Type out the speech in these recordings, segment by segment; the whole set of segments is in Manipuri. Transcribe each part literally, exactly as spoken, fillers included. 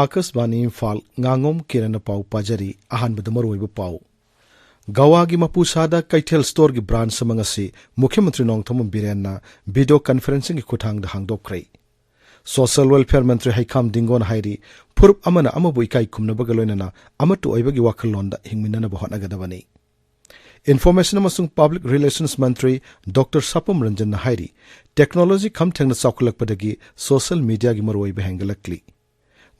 ꯑꯥꯀꯥꯁꯕꯥꯅꯤ ꯏꯝꯐꯥꯜ, ꯉꯥꯉꯣꯝ ꯀꯤꯔꯟꯅ ꯄꯥꯎ ꯄꯥꯖꯔꯤ꯫ ꯑꯍꯥꯟꯕꯗ ꯃꯔꯨꯑꯣꯏꯕ ꯄꯥꯎ꯫ ꯒꯋꯥꯒꯤ ꯃꯄꯨꯁꯥꯗ ꯀꯩꯊꯦꯜ ꯁ꯭ꯇꯣꯔꯒꯤ ꯕ꯭ꯔꯥꯟꯆ ꯑꯃ ꯉꯁꯤ ꯃꯨꯈ꯭ꯌ ꯃꯟꯇ꯭ꯔꯤ ꯅꯣꯡꯊꯣꯝꯕꯝ ꯕꯤꯔꯦꯟꯅ ꯚꯤꯗꯤꯑꯣ ꯀꯟꯐꯔꯦꯟꯁꯤꯡꯒꯤ ꯈꯨꯠꯊꯥꯡꯗ ꯍꯥꯡꯗꯣꯛꯈ꯭ꯔꯦ꯫ ꯁꯣꯁꯤꯌꯦꯜ ꯋꯦꯜꯐꯤꯌꯔ ꯃꯟꯇ꯭ꯔꯤ ꯍꯩꯈꯥꯝ ꯗꯤꯡꯒꯣꯅ ꯍꯥꯏꯔꯤ, ꯐꯨꯔꯨꯞ ꯑꯃꯅ ꯑꯃꯕꯨ ꯏꯀꯥꯏ ꯈꯨꯝꯅꯕꯒ ꯂꯣꯏꯅꯅ ꯑꯃꯠꯇ ꯑꯣꯏꯕꯒꯤ ꯋꯥꯈꯜꯂꯣꯟꯗ ꯍꯤꯡꯃꯤꯟꯅꯅꯕ ꯍꯣꯠꯅꯒꯗꯕꯅꯤ꯫ ꯏꯟꯐꯣꯔꯃꯦꯁꯟ ꯑꯃꯁꯨꯡ ꯄꯕ꯭ꯂꯤꯛ ꯔꯤꯂꯦꯁꯟꯁ ꯃꯟꯇ꯭ꯔꯤ ꯗꯣꯛꯇꯔ ꯁꯥꯄꯝ ꯔꯟꯖꯟꯅ ꯍꯥꯏꯔꯤ, ꯇꯦꯛꯅꯣꯂꯣꯖꯤ ꯈꯝ ꯊꯦꯡꯅ ꯆꯥꯎꯈꯠꯂꯛꯄꯗꯒꯤ ꯁꯣꯁꯤꯌꯦꯜ ꯃꯤꯗꯤꯌꯥꯒꯤ ꯃꯔꯨꯑꯣꯏꯕ ꯍꯦꯟꯒꯠꯂꯛꯂꯤ꯫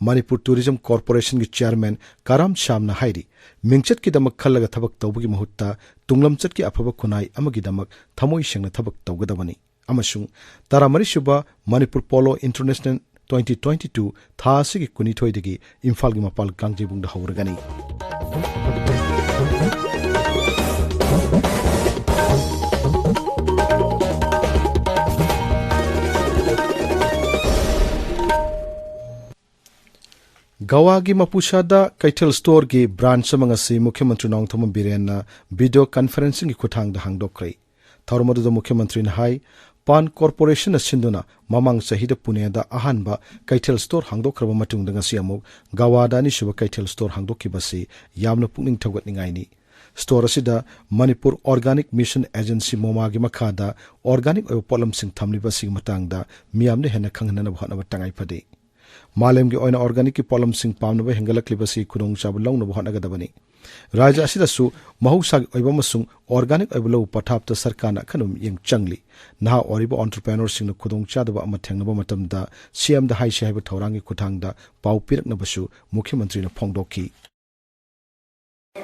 ꯃꯅꯤꯄꯨꯔ ꯇꯨꯔꯤꯖꯝ ꯀꯣꯔꯄꯣꯔꯦꯁꯟꯒꯤ ꯆꯤꯌꯥꯔꯃꯦꯟ ꯀꯔꯥꯝ ꯁ꯭ꯌꯥꯝꯅ ꯍꯥꯏꯔꯤ, ꯃꯤꯡꯆꯠꯀꯤꯗꯃꯛ ꯈꯜꯂꯒ ꯊꯕꯛ ꯇꯧꯕꯒꯤ ꯃꯍꯨꯠꯇ ꯇꯨꯡꯂꯝꯆꯠꯀꯤ ꯑꯐꯕ ꯈꯨꯟꯅꯥꯏ ꯑꯃꯒꯤꯗꯃꯛ ꯊꯃꯣꯏ ꯁꯦꯡꯅ ꯊꯕꯛ ꯇꯧꯒꯗꯕꯅꯤ꯫ ꯑꯃꯁꯨꯡ ꯇꯔꯥꯃꯔꯤꯁꯨꯕ Manipur polo international twenty twenty two ꯊꯥ ꯑꯁꯤꯒꯤ ꯀꯨꯟꯅꯤꯊꯣꯏꯗꯒꯤ ꯏꯝꯐꯥꯜꯒꯤ ꯃꯄꯥꯜ ꯀꯥꯡꯖꯩꯕꯨꯡꯗ ꯍꯧꯔꯒꯅꯤ꯫ ꯒꯋꯥꯒꯤ ꯃꯄꯨꯁꯥꯗ ꯀꯩꯊꯦꯜ ꯁ꯭ꯇꯣꯔꯒꯤ ꯕ꯭ꯔꯥꯟꯆ ꯑꯃ ꯉꯁꯤ ꯃꯨꯈ꯭ꯌ ꯃꯟꯇ꯭ꯔꯤ ꯅꯣꯡꯊꯣꯝꯕꯝ ꯕꯤꯔꯦꯟꯅ ꯚꯤꯗꯤꯑꯣ ꯀꯟꯐꯔꯦꯟꯁꯤꯡꯒꯤ ꯈꯨꯠꯊꯥꯡꯗ ꯍꯥꯡꯗꯣꯛꯈ꯭ꯔꯦ꯫ ꯊꯧꯔꯝ ꯑꯗꯨꯗ ꯃꯨꯈ꯭ꯌ ꯃꯟꯇ꯭ꯔꯤꯅ ꯍꯥꯏ, ꯄꯥꯟ ꯀꯣꯔꯄꯣꯔꯦꯁꯟꯅ ꯁꯤꯟꯗꯨꯅ ꯃꯃꯥꯡ ꯆꯍꯤꯗ ꯄꯨꯅꯦꯗ ꯑꯍꯥꯟꯕ ꯀꯩꯊꯦꯜ ꯁ꯭ꯇꯣꯔ ꯍꯥꯡꯗꯣꯛꯈ꯭ꯔꯕ ꯃꯇꯨꯡꯗ ꯉꯁꯤ ꯑꯃꯨꯛ ꯒꯋꯥꯗ ꯑꯅꯤꯁꯨꯕ ꯀꯩꯊꯦꯜ ꯁ꯭ꯇꯣꯔ ꯍꯥꯡꯗꯣꯛꯈꯤꯕꯁꯤ ꯌꯥꯝꯅ ꯄꯨꯛꯅꯤꯡ ꯊꯧꯒꯠꯅꯤꯡꯉꯥꯏꯅꯤ꯫ ꯁ꯭ꯇꯣꯔ ꯑꯁꯤꯗ ꯃꯅꯤꯄꯨꯔ ꯑꯣꯔꯒꯥꯅꯤꯛ ꯃꯤꯁꯟ ꯑꯦꯖꯦꯟꯁꯤ, ꯃꯣꯃꯥꯒꯤ ꯃꯈꯥꯗ ꯑꯣꯔꯒꯥꯅꯤꯛ ꯑꯣꯏꯕ ꯄꯣꯠꯂꯝꯁꯤꯡ ꯊꯝꯂꯤꯕ ꯑꯁꯤꯒꯤ ꯃꯇꯥꯡꯗ ꯃꯤꯌꯥꯝꯗ ꯍꯦꯟꯅ ꯈꯪꯍꯟꯅꯕ ꯍꯣꯠꯅꯕ ꯇꯉꯥꯏ ꯐꯗꯦ꯫ ꯃꯥꯂꯦꯝꯒꯤ ꯑꯣꯏꯅ ꯑꯣꯔꯒꯥꯅꯤꯛꯀꯤ ꯄꯣꯠꯂꯝꯁꯤꯡ ꯄꯥꯝꯅꯕ ꯍꯦꯟꯒꯠꯂꯛꯂꯤꯕꯁꯤ ꯈꯨꯗꯣꯡꯆꯥꯕ ꯂꯧꯅꯕ ꯍꯣꯠꯅꯒꯗꯕꯅꯤ꯫ ꯔꯥꯖ꯭ꯌ ꯑꯁꯤꯗꯁꯨ ꯃꯍꯧꯁꯥꯒꯤ ꯑꯣꯏꯕ ꯑꯃꯁꯨꯡ ꯑꯣꯔꯒꯥꯅꯤꯛ ꯑꯣꯏꯕ ꯂꯧ ꯄꯊꯥꯞꯇ ꯁꯔꯀꯥꯔꯅ ꯑꯈꯟꯅꯕ ꯃꯤꯠꯌꯦꯡ ꯆꯪꯂꯤ꯫ ꯅꯍꯥ ꯑꯣꯏꯔꯤꯕ ꯑꯣꯟꯇꯔꯄ꯭ꯔꯦꯅꯔꯁꯤꯡꯅ ꯈꯨꯗꯣꯡꯆꯥꯗꯕ ꯑꯃ ꯊꯦꯡꯅꯕ ꯃꯇꯝꯗ ꯁꯤꯑꯦꯝꯗ ꯍꯥꯏꯁꯤ ꯍꯥꯏꯕ ꯊꯧꯔꯥꯡꯒꯤ ꯈꯨꯠꯊꯥꯡꯗ ꯄꯥꯎ ꯄꯤꯔꯛꯅꯕꯁꯨ ꯃꯨꯈ꯭ꯌ ꯃꯟꯇ꯭ꯔꯤꯅ ꯐꯣꯡꯗꯣꯛꯈꯤ꯫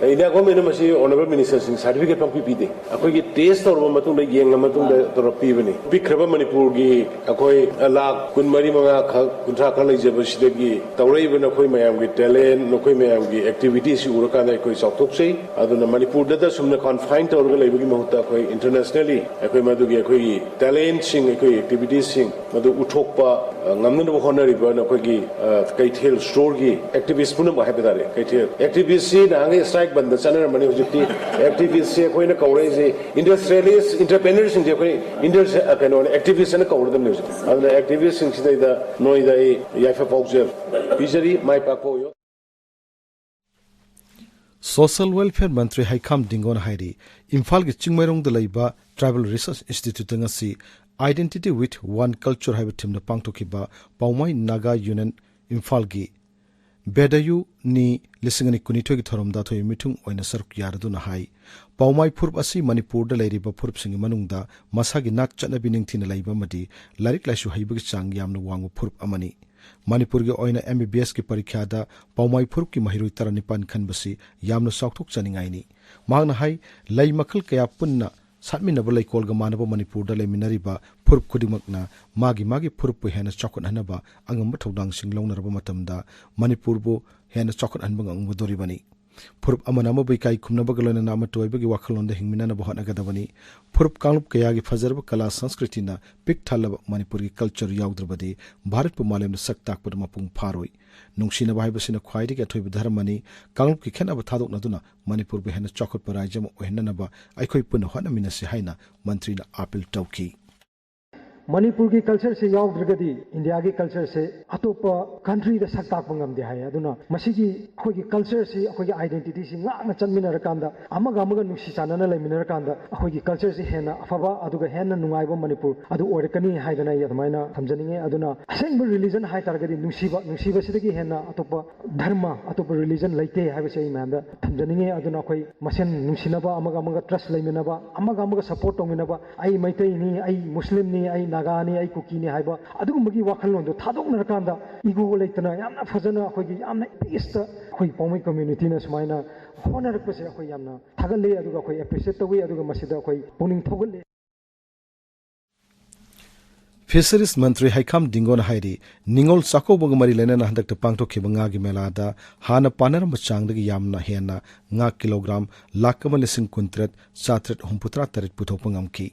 India government ꯃꯁꯤ honourable ministerꯁꯤꯡ certificate ꯄꯪꯄꯤ ꯄꯤꯗꯦ꯫ ꯑꯩꯈꯣꯏꯒꯤ test ꯇꯧꯔꯕ ꯃꯇꯨꯡꯗ, ꯌꯦꯡꯂꯕ ꯃꯇꯨꯡꯗ ꯇꯧꯔ ꯄꯤꯕꯅꯤ꯫ ꯄꯤꯛꯈ꯭ꯔꯕ ꯃꯅꯤꯄꯨꯔꯒꯤ ꯑꯩꯈꯣꯏ ꯂꯥꯈ ꯀꯨꯟꯃꯔꯤ ꯃꯉꯥ ꯈꯛ, ꯀꯨꯟꯊ꯭ꯔꯥ ꯈꯛ ꯂꯩꯖꯕꯁꯤꯗꯒꯤ ꯇꯧꯔꯛꯏꯕ ꯅꯈꯣꯏ ꯃꯌꯥꯝꯒꯤ talent, ꯅꯈꯣꯏ ꯃꯌꯥꯝꯒꯤ activityꯁꯤ ꯎꯔꯀꯥꯟꯗ ꯑꯩꯈꯣꯏ ꯆꯥꯎꯊꯣꯛꯆꯩ꯫ ꯑꯗꯨꯅ ꯃꯅꯤꯄꯨꯔꯗꯗ ꯁꯨꯝꯅ confine ꯇꯧꯔꯒ ꯂꯩꯕꯒꯤ ꯃꯍꯨꯠꯇ ꯑꯩꯈꯣꯏ internationally ꯑꯩꯈꯣꯏ ꯃꯗꯨꯒꯤ ꯑꯩꯈꯣꯏꯒꯤ talentꯁꯤꯡ, ꯑꯩꯈꯣꯏ activitiesꯁꯤꯡ ꯃꯗꯨ ꯎꯠꯊꯣꯛꯄ, ꯑ, ꯉꯝꯅꯅꯕ ꯍꯣꯠꯅꯔꯤꯕ ꯅꯈꯣꯏꯒꯤ, ꯑ, ꯀꯩꯊꯦꯜ ꯁ꯭ꯇꯣꯔꯒꯤ activist ꯄꯨꯝꯅꯃꯛ ꯍꯥꯏꯕ ꯇꯥꯔꯦ, ꯀꯩꯊꯦꯜ activistꯁꯤ ꯅꯍꯥꯟꯒꯩ ꯕꯟꯗ ꯆꯠꯅꯔꯝꯕꯅꯤ꯫ ꯍꯧꯖꯤꯛꯇꯤ ꯑꯦꯛꯇꯤꯚꯤꯁꯁꯦ ꯑꯩꯈꯣꯏꯅ ꯀꯧꯔꯛꯏꯁꯦ ꯏꯟꯗꯁꯇ꯭ꯔꯤꯌꯦꯂꯤꯁ, ꯏꯟꯇꯔꯄ꯭ꯔꯦꯅꯔꯁꯤꯡꯁꯦ ꯑꯩꯈꯣꯏ ꯏꯟꯗꯁ-, ꯀꯩꯅꯣꯅꯦ, ꯑꯦꯛꯇꯤꯚꯤꯁ ꯍꯥꯏꯅ ꯀꯧꯔꯗꯕꯅꯤ ꯍꯧꯖꯤꯛ꯫ ꯑꯗꯨꯅ ꯑꯦꯛꯇꯤꯚꯤꯁꯁꯤꯡꯁꯤꯗꯩꯗ ꯅꯣꯏꯗ ꯑꯩ ꯌꯥꯏꯐ ꯄꯥꯎꯖꯦꯜ ꯄꯤꯖꯔꯤ꯫ ꯃꯥꯏ ꯄꯥꯛꯄ ꯑꯣꯏꯌꯣ꯫ ꯁꯣꯁꯤꯌꯦꯜ ꯋꯦꯜꯐꯤꯌꯔ ꯃꯟꯇ꯭ꯔꯤ ꯍꯩꯈꯥꯝ ꯗꯤꯡꯒꯣꯅ ꯍꯥꯏꯔꯤ, ꯏꯝꯐꯥꯜꯒꯤ ꯆꯤꯡꯃꯩꯔꯣꯡꯗ ꯂꯩꯕ ꯇ꯭ꯔꯥꯏꯕꯦꯜ ꯔꯤꯁꯔꯁ ꯏꯟꯁꯇꯤꯇ꯭ꯌꯨꯠꯇ ꯉꯁꯤ Identity with One Culture ꯍꯥꯏꯕ ꯊꯤꯝꯗ ꯄꯥꯡꯊꯣꯛꯈꯤꯕ ꯄꯥꯎꯃꯥꯏ ꯅꯥꯒꯥ ꯌꯨꯅꯤꯌꯟ ꯏꯝꯐꯥꯜꯒꯤ ꯕꯦꯗꯌꯨ ꯅꯤ ꯂꯤꯁꯤꯡ ꯑꯅꯤ ꯀꯨꯟꯅꯤꯊꯣꯏꯒꯤ ꯊꯧꯔꯝꯗ ꯑꯊꯣꯏꯕ ꯃꯤꯊꯨꯡ ꯑꯣꯏꯅ ꯁꯔꯨꯛ ꯌꯥꯔꯗꯨꯅ ꯍꯥꯏ, ꯄꯥꯎꯃꯥꯏ ꯐꯨꯔꯨꯞ ꯑꯁꯤ ꯃꯅꯤꯄꯨꯔꯗ ꯂꯩꯔꯤꯕ ꯐꯨꯔꯨꯞꯁꯤꯡꯒꯤ ꯃꯅꯨꯡꯗ ꯃꯁꯥꯒꯤ ꯅꯥꯠ ꯆꯠꯅꯕꯤ ꯅꯤꯡꯊꯤꯅ ꯂꯩꯕ ꯑꯃꯗꯤ ꯂꯥꯏꯔꯤꯛ ꯂꯥꯏꯁꯨ ꯍꯩꯕꯒꯤ ꯆꯥꯡ ꯌꯥꯝꯅ ꯋꯥꯡꯕ ꯐꯨꯔꯨꯞ ꯑꯃꯅꯤ꯫ ꯃꯅꯤꯄꯨꯔꯒꯤ ꯑꯣꯏꯅ ꯑꯦꯝ ꯕꯤ ꯕꯤ ꯑꯦꯁꯀꯤ ꯄꯔꯤꯈ꯭ꯌꯥꯗ ꯄꯥꯎꯃꯥꯏ ꯐꯨꯔꯨꯞꯀꯤ ꯃꯍꯩꯔꯣꯏ ꯇꯔꯥꯅꯤꯄꯥꯟ ꯈꯟꯕꯁꯤ ꯌꯥꯝꯅ ꯆꯥꯎꯊꯣꯛꯆꯅꯤꯡꯉꯥꯏꯅꯤ꯫ ꯃꯍꯥꯛꯅ ꯍꯥꯏ, ꯂꯩ ꯃꯈꯜ ꯀꯌꯥ ꯄꯨꯟꯅ ꯁꯥꯠꯃꯤꯟꯅꯕ ꯂꯩꯀꯣꯜꯒ ꯃꯥꯟꯅꯕ ꯃꯅꯤꯄꯨꯔꯗ ꯂꯩꯃꯤꯟꯅꯔꯤꯕ ꯐꯨꯔꯨꯞ ꯈꯨꯗꯤꯡꯃꯛꯅ ꯃꯥꯒꯤ ꯃꯥꯒꯤ ꯐꯨꯔꯨꯞꯄꯨ ꯍꯦꯟꯅ ꯆꯥꯎꯈꯠꯍꯟꯅꯕ ꯑꯉꯝꯕ ꯊꯧꯗꯥꯡꯁꯤꯡ ꯂꯧꯅꯔꯕ ꯃꯇꯝꯗ ꯃꯅꯤꯄꯨꯔꯕꯨ ꯍꯦꯟꯅ ꯆꯥꯎꯈꯠꯍꯟꯕ ꯉꯝꯒꯗꯣꯔꯤꯕꯅꯤ꯫ ꯐꯨꯔꯨꯞ ꯑꯃꯅ ꯑꯃꯕꯨ ꯏꯀꯥꯏ ꯈꯨꯝꯅꯕꯒ ꯂꯣꯏꯅꯅ ꯑꯃꯠꯇ ꯑꯣꯏꯕꯒꯤ ꯋꯥꯈꯜꯂꯣꯟꯗ ꯍꯤꯡꯃꯤꯟꯅꯅꯕ ꯍꯣꯠꯅꯒꯗꯕꯅꯤ꯫ ꯐꯨꯔꯨꯞ ꯀꯥꯡꯂꯨꯞ ꯀꯌꯥꯒꯤ ꯐꯖꯔꯕ ꯀꯂꯥ ꯁꯪꯁꯀ꯭ꯔꯤꯇꯤꯅ ꯄꯤꯛ ꯊꯜꯂꯕ ꯃꯅꯤꯄꯨꯔꯒꯤ ꯀꯜꯆꯔ ꯌꯥꯎꯗ꯭ꯔꯕꯗꯤ ꯚꯥꯔꯠꯄꯨ ꯃꯥꯂꯦꯝꯗ ꯁꯛ ꯇꯥꯛꯄꯗ ꯃꯄꯨꯡ ꯐꯥꯔꯣꯏ꯫ ꯅꯨꯡꯁꯤꯅꯕ ꯍꯥꯏꯕꯁꯤꯅ ꯈ꯭ꯋꯥꯏꯗꯒꯤ ꯑꯊꯣꯏꯕ ꯙꯔꯃꯅꯤ꯫ ꯀꯥꯡꯂꯨꯞꯀꯤ ꯈꯦꯠꯅꯕ ꯊꯥꯗꯣꯛꯅꯗꯨꯅ ꯃꯅꯤꯄꯨꯔꯕꯨ ꯍꯦꯟꯅ ꯆꯥꯎꯈꯠꯄ ꯔꯥꯖ꯭ꯌ ꯑꯃ ꯑꯣꯏꯍꯟꯅꯅꯕ ꯑꯩꯈꯣꯏ ꯄꯨꯟꯅ ꯍꯣꯠꯅꯃꯤꯟꯅꯁꯤ ꯍꯥꯏꯅ ꯃꯟꯇ꯭ꯔꯤꯅ ꯑꯥꯄꯤꯜ ꯇꯧꯈꯤ꯫ ꯃꯅꯤꯄꯨꯔꯒꯤ ꯀꯜꯆꯔꯁꯦ ꯌꯥꯎꯗ꯭ꯔꯒꯗꯤ ꯏꯟꯗꯤꯌꯥꯒꯤ ꯀꯜꯆꯔꯁꯦ ꯑꯇꯣꯞꯄ ꯀꯟꯇ꯭ꯔꯤꯗ ꯁꯛ ꯇꯥꯛꯄ ꯉꯝꯗꯦ ꯍꯥꯏ꯫ ꯑꯗꯨꯅ ꯃꯁꯤꯒꯤ ꯑꯩꯈꯣꯏꯒꯤ ꯀꯜꯆꯔꯁꯤ, ꯑꯩꯈꯣꯏꯒꯤ ꯑꯥꯏꯗꯦꯟꯇꯤꯇꯤꯁꯤ ꯉꯥꯛꯅ ꯆꯠꯃꯤꯟꯅꯔꯀꯥꯟꯗ, ꯑꯃꯒ ꯑꯃꯒ ꯅꯨꯡꯁꯤ ꯆꯥꯟꯅꯅ ꯂꯩꯃꯤꯟꯅꯔꯀꯥꯟꯗ ꯑꯩꯈꯣꯏꯒꯤ ꯀꯜꯆꯔꯁꯤ ꯍꯦꯟꯅ ꯑꯐꯕ ꯑꯗꯨꯒ ꯍꯦꯟꯅ ꯅꯨꯡꯉꯥꯏꯕ ꯃꯅꯤꯄꯨꯔ ꯑꯗꯨ ꯑꯣꯏꯔꯛꯀꯅꯤ ꯍꯥꯏꯗꯅ ꯑꯩ ꯑꯗꯨꯃꯥꯏꯅ ꯊꯝꯖꯅꯤꯡꯉꯦ꯫ ꯑꯗꯨꯅ ꯑꯁꯦꯡꯕ ꯔꯤꯂꯤꯖꯟ ꯍꯥꯏ ꯇꯥꯔꯒꯗꯤ ꯅꯨꯡꯁꯤꯕ, ꯅꯨꯡꯁꯤꯕꯁꯤꯗꯒꯤ ꯍꯦꯟꯅ ꯑꯇꯣꯞꯄ ꯙꯔꯃ, ꯑꯇꯣꯞꯄ ꯔꯤꯂꯤꯖꯟ ꯂꯩꯇꯦ ꯍꯥꯏꯕꯁꯦ ꯑꯩ ꯃꯌꯥꯝꯗ ꯊꯝꯖꯅꯤꯡꯉꯦ꯫ ꯑꯗꯨꯅ ꯑꯩꯈꯣꯏ ꯃꯁꯦꯟ ꯅꯨꯡꯁꯤꯅꯕ, ꯑꯃꯒ ꯑꯃꯒ ꯇ꯭ꯔꯁ ꯂꯩꯃꯤꯟꯅꯕ, ꯑꯃꯒ ꯑꯃꯒ ꯁꯄꯣꯔꯠ ꯇꯧꯃꯤꯟꯅꯕ, ꯑꯩ ꯃꯩꯇꯩꯅꯤ, ꯑꯩ ꯃꯨꯁꯂꯤꯝꯅꯤ, ꯑꯩ ꯅꯥꯒꯥꯅꯤ, ꯑꯩ ꯀꯨꯀꯤꯅꯤ ꯍꯥꯏꯕ ꯑꯗꯨꯒꯨꯝꯕꯒꯤ ꯋꯥꯈꯜꯂꯣꯟꯗꯣ ꯊꯥꯗꯣꯛꯅꯔꯀꯥꯟꯗ ꯏꯒꯣ ꯂꯩꯇꯅ ꯌꯥꯝꯅ ꯐꯖꯅ ꯑꯩꯈꯣꯏꯒꯤ ꯌꯥꯝꯅ ꯄꯤꯁꯇ ꯑꯩꯈꯣꯏ ꯄꯥꯎꯃꯩ ꯀꯝꯃ꯭ꯌꯨꯅꯤꯇꯤꯅ ꯁꯨꯃꯥꯏꯅ ꯍꯣꯠꯅꯔꯛꯄꯁꯦ ꯑꯩꯈꯣꯏ ꯌꯥꯝꯅ ꯊꯥꯒꯠꯂꯤ, ꯑꯗꯨꯒ ꯑꯩꯈꯣꯏ ꯑꯦꯄ꯭ꯔꯤꯁꯤꯌꯦꯠ ꯇꯧꯏ, ꯑꯗꯨꯒ ꯃꯁꯤꯗ ꯑꯩꯈꯣꯏ ꯄꯨꯛꯅꯤꯡ ꯊꯧꯒꯠꯂꯤ꯫ ꯐꯤꯁꯔꯤꯁ ꯃꯟꯇ꯭ꯔꯤ ꯍꯩꯈꯥꯝ ꯗꯤꯡꯒꯣꯅ ꯍꯥꯏꯔꯤ, ꯅꯤꯉꯣꯜ ꯆꯥꯛꯀꯧꯕꯒ ꯃꯔꯤ ꯂꯩꯅꯅ ꯍꯟꯗꯛꯇ ꯄꯥꯡꯊꯣꯛꯈꯤꯕ ꯉꯥꯒꯤ ꯃꯦꯂꯥꯗ ꯍꯥꯟꯅ ꯄꯥꯅꯔꯝꯕ ꯆꯥꯡꯗꯒꯤ ꯌꯥꯝꯅ ꯍꯦꯟꯅ ꯉꯥ ꯀꯤꯂꯣꯒ꯭ꯔꯥꯝ ꯂꯥꯈ ꯑꯃ ꯂꯤꯁꯤꯡ ꯀꯨꯟꯇꯔꯦꯠ ꯆꯥꯇ꯭ꯔꯦꯠ ꯍꯨꯝꯐꯨꯇꯔꯥ ꯇꯔꯦꯠ ꯄꯨꯊꯣꯛꯄ ꯉꯝꯈꯤ꯫